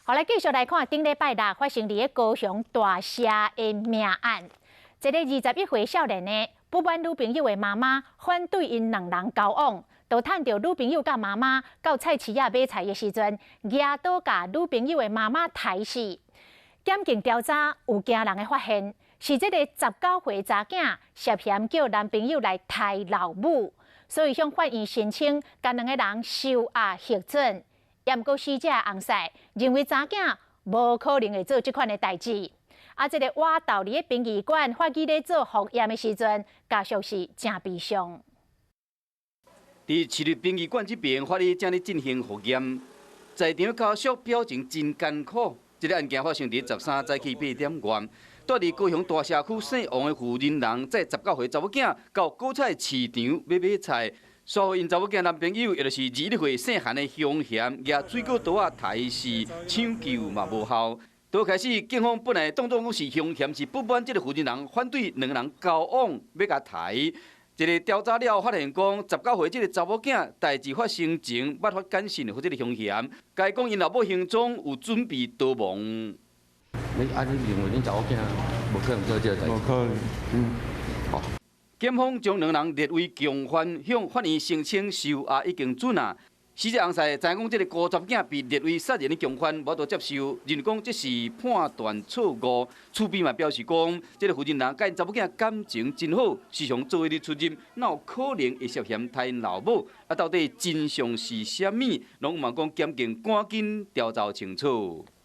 好，來繼續來看頂禮拜六發生佇咧高雄大社的命案。一个21歲少年呢，不滿女朋友的媽媽反對𪜶兩人交往，就趁著女朋友佮媽媽到菜市仔買菜的時陣，舉刀共女朋友的媽媽刣死。檢警調查有驚人的發現，是這个19歲查囝涉嫌叫男朋友來刣老母，所以向法院申請共兩个人收押核准。毋過死者翁婿認為查囝無可能會做這款的代誌。啊，這个倚斗佇咧殯儀館法醫咧做複驗的時陣，家屬是誠悲傷。佇市立殯儀館這邊，法醫正咧進行複驗，在場家屬表情真艱苦。這个案件發生佇13早起8點外，住佇高雄大社區姓王的婦人人，載19歲查某囝到果菜市場欲買菜，煞予𪜶查某囝男朋友，也就是21歲姓韓的凶嫌，舉水果刀仔刣死，搶救嘛無效。頭開始，警方本來當作講是兇嫌是不滿這个負責人反對兩个人交往，欲共刣。這个調查了發現講，19歲這个查某囝代誌發生前捌發簡訊予這个兇嫌，共伊講𪜶老母行蹤有準備逃亡。你啊，你認為恁查某囝無可能做這个代誌？無可能，嗯。好。檢方將兩人列為共犯，向法院申請收押已經准啊。死者翁婿知影講這个孤查某囝被列為殺人的共犯，無法度接受，認為講這是判斷錯誤。厝邊嘛表示講，這个負責人佮𪜶查某囝感情真好，時常做伙咧出入，哪有可能會涉嫌刣𪜶老母？啊，到底真相是啥物？攏嘛講檢警趕緊調查清楚。